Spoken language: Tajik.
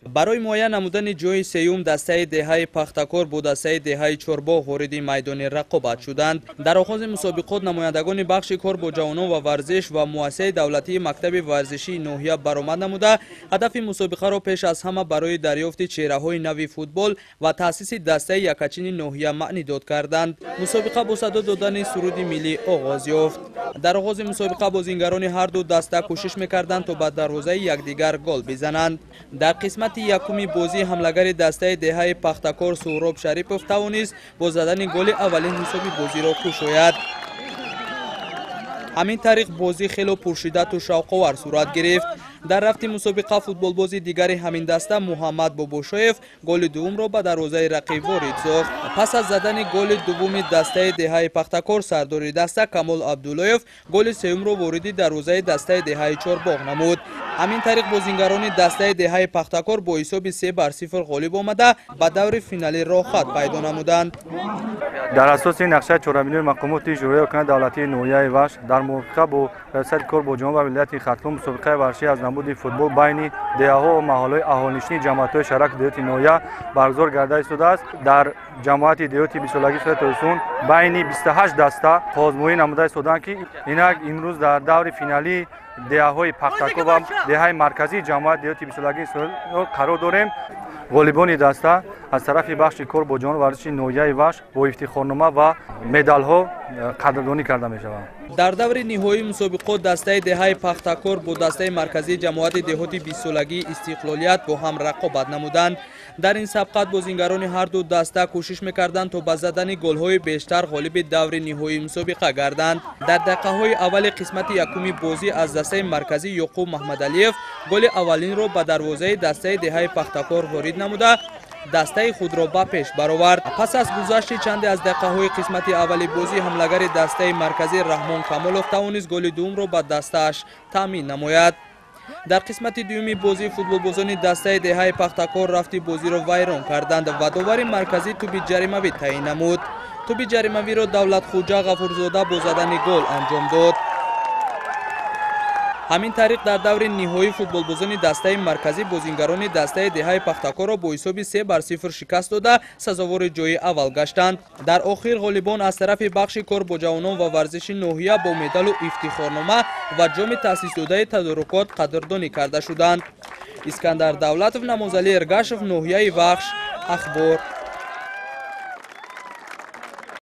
Барои муайян намудани ҷои сеюм дастаи деҳаи Пахтакор бо дастаи деҳаи Чорбоғ вориди майдони рақобат шуданд. Дар оғози мусобиқот намояндагони бахши кор бо ҷавонон ва варзиш ва муассисаи давлатии мактаби варзишии ноҳия баромад намуда, ҳадафи мусобиқаро пеш аз ҳама барои дарёфти чеҳраҳои нави футбол ва таъсиси дастаи якачини ноҳия маънидод карданд. Мусобиқа бо садо додани суруди миллӣ оғоз ёфт. Дар оғози мусобиқа бозингарони ҳар ду даста кӯшиш мекарданд, то ба дарвозаи якдигар гол бизананд. Дар қисмати якуми бозӣ ҳамлагари дастаи деҳаи Пахтакор Суҳроб Шарипов тавонист бо задани голи аввалин ҳисоби бозиро кушояд. Ҳамин тариқ бозӣ хело пуршиддату шавқовар сурат гирифт. Дар рафти мусобиқа футболбози дигари ҳамин даста Муҳаммад Бобошоев голи дуввумро ба дарвозаи рақиб ворид сохт. Пас аз задани голи дуввуми дастаи деҳаи Пахтакор сардори даста Камол Абдуллоев голи сеюмро вориди дарвозаи дастаи деҳаи Чорбоғ намуд. Ҳамин тариқ бозингарони дастаи деҳаи Пахтакор бо ҳисоби 3-0 ғолиб омада, ба даври финалӣ роҳхат пайдо намуданд. Дар асоси нақшаи чорабиниҳои мақомоти иҷроияи ҳокимияти давлатии ноҳияи Вахш дар мувофиқа бо раёсати кор бо ҷавонон ва вилояти Хатлон мусобиқаи варзишӣ аз намуди футбол байни деҳаҳо ва маҳаллаҳои аҳолинишини ҷамоатҳои шаҳраки деҳоти ноҳия баргузор гардида истодааст. Дар ҷамоати деҳоти бистсолагии соли Тоҷикистон байни 28 даста озмоӣ намуда истодаанд, ки инак имрӯз дар даври финалии деҳаҳои Пахтакор ва деҳаи марказии ҷамоати деҳоти бистсолагии қарор дорем. Ғолибони даста аз тарафи бахши кор бо ҷавонон варзиши ноҳияи Вахш бо ифтихорнома ва медалҳо қадрдонӣ карда мешаванд. Дар даври ниҳоии мусобиқот дастаи деҳаи Пахтакор бо дастаи марказии ҷамоати деҳоти бистсолагии Истиқлолият бо ҳам рақобат намуданд. Дар ин сабқат бозингарони ҳар ду даста кӯшиш мекарданд, то ба задани голҳои бештар ғолиби даври ниҳоии мусобиқа гарданд. Дар дақиқаҳои аввали қисмати якуми бозӣ аз дастаи марказӣ Ёқуб Маҳмадалиев голи аввалинро ба дарвозаи дастаи деҳаи Пахтакор ворид намуда, дастаи худро ба пеш баровард. Пас аз гузашти чанде аз дақиқаҳои қисмати аввали бозӣ ҳамлагари дастаи марказӣ Раҳмон Камолов тавонист голи дуввумро ба дастааш таъмин намояд. Дар қисмати дуюми бозӣ футболбозони дастаи деҳаи Пахтакор рафти бозиро вайрон карданд ва довари марказӣ туби ҷаримавӣ таъин намуд. Туби ҷаримавиро Давлатхуҷа Ғафурзода бо задани гол анҷом дод. Ҳамин тариқ дар даври ниҳоӣ футболбозони дастаи марказӣ бозингарони дастаи деҳаи Пахтакорро бо ҳисоби 3-0 шикаст дода, сазовори ҷои аввал гаштанд. Дар охир ғолибон аз тарафи бахши кор бо ҷавонон ва варзиши ноҳия бо медалу ифтихорнома ва ҷоми таъсисдодаи тадорукот қадрдонӣ карда шуданд. Искандар Давлатов, Намозалӣ Эргашев, ноҳияи Вахш, Ахбор.